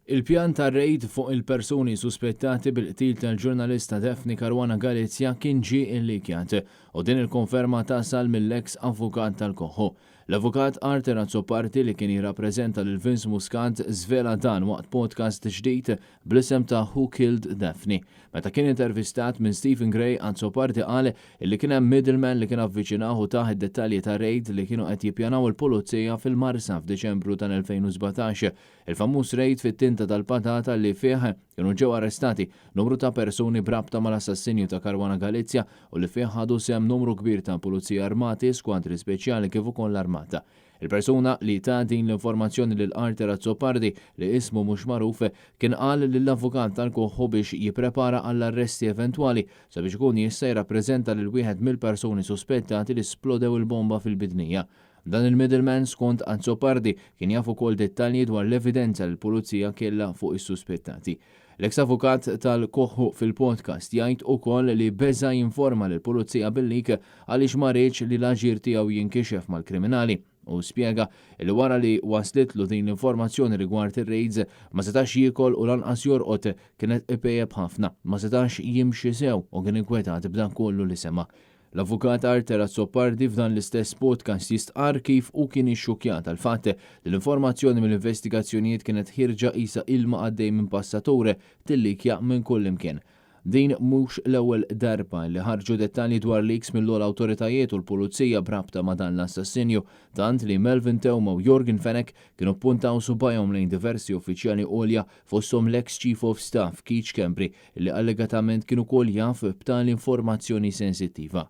Il-pjan ta' rejd fuq il-persuni suspettati bil-qtil tal-ġurnalista Daphne Caruana Galizia kien ġie illikjat u din il-konferma tasal mill-eks avukat tal-Koħħu. L-avukat Arthur Azzopardi li kien jirrappreżenta lil Vince Muscat żvela dan waqt podcast ġdid bl-isem ta' Who Killed Daphne. Meta kien intervistat minn Stephen Grey, Azzopardi qal li kien hemm middleman li kien avviċinah u tah id-dettalji ta' rejd li kienu qed jippjanaw il-Pulizija fil-Marsa f'Diċembru tal-2017. Il-famuż rejd fit-tinta tal-patata li fih kienu ġew arrestati numru ta' persuni b'rabta mal-assassinju ta' Caruana Galizia u li fih ħadu sehem numru kbir ta' pulizija armati, skwadri speċjali kif ukoll l-armata. Il-persuna li ta din l-informazzjoni lil Arthur Azzopardi, li ismu mhux magħruf, kien qal lill-avukat tal-Koħħu biex jipprepara għall-arresti eventwali sabiex ikun jista' jirrappreżenta lil wieħed mill-persuni suspettati li splodew il-bomba fil-Bidnija. Dan il-middleman, skont Azzopardi, kien jaf ukoll dettalji dwar l-evidenza li l-Pulizija kellha fuq is-suspettati. L-eks avukat tal-Koħħu fil-podcast jgħid ukoll li beża' jinforma lill-Pulizija bil-leak għaliex ma riedx li l-aġir tiegħu jinkixef mal-kriminali. Hu spjega li wara li waslitlu din l-informazzjoni rigward ir-raids, ma setax jiekol u lanqas jorqod, kien qed ipejjep ħafna, ma setax jimxi sew u kien inkwetat b'dak kollu li sema'. L-Avukat Arthur Azzopardi f'dan l-istess podcast jistqarr kif hu kien ixxukkjat għall-fatt li l-informazzjoni mill-investigazzjonijiet kienet ħierġa qisha ilma għaddej minn passatur tillikja minn kullimkien. Din mhux l-ewwel darba li ħarġu dettalji dwar leaks mill-ogħla awtoritajiet u l-Pulizija b'rabta ma' dan l-assassinju, tant li Melvin Theuma u Yorgen Fenech kienu ppuntaw subgħajhom lejn diversi uffiċjali għolja fosthom l-eks Chief of Staff Keith Schembri li allegatament kien ukoll jaf b'tali informazzjoni sensittiva.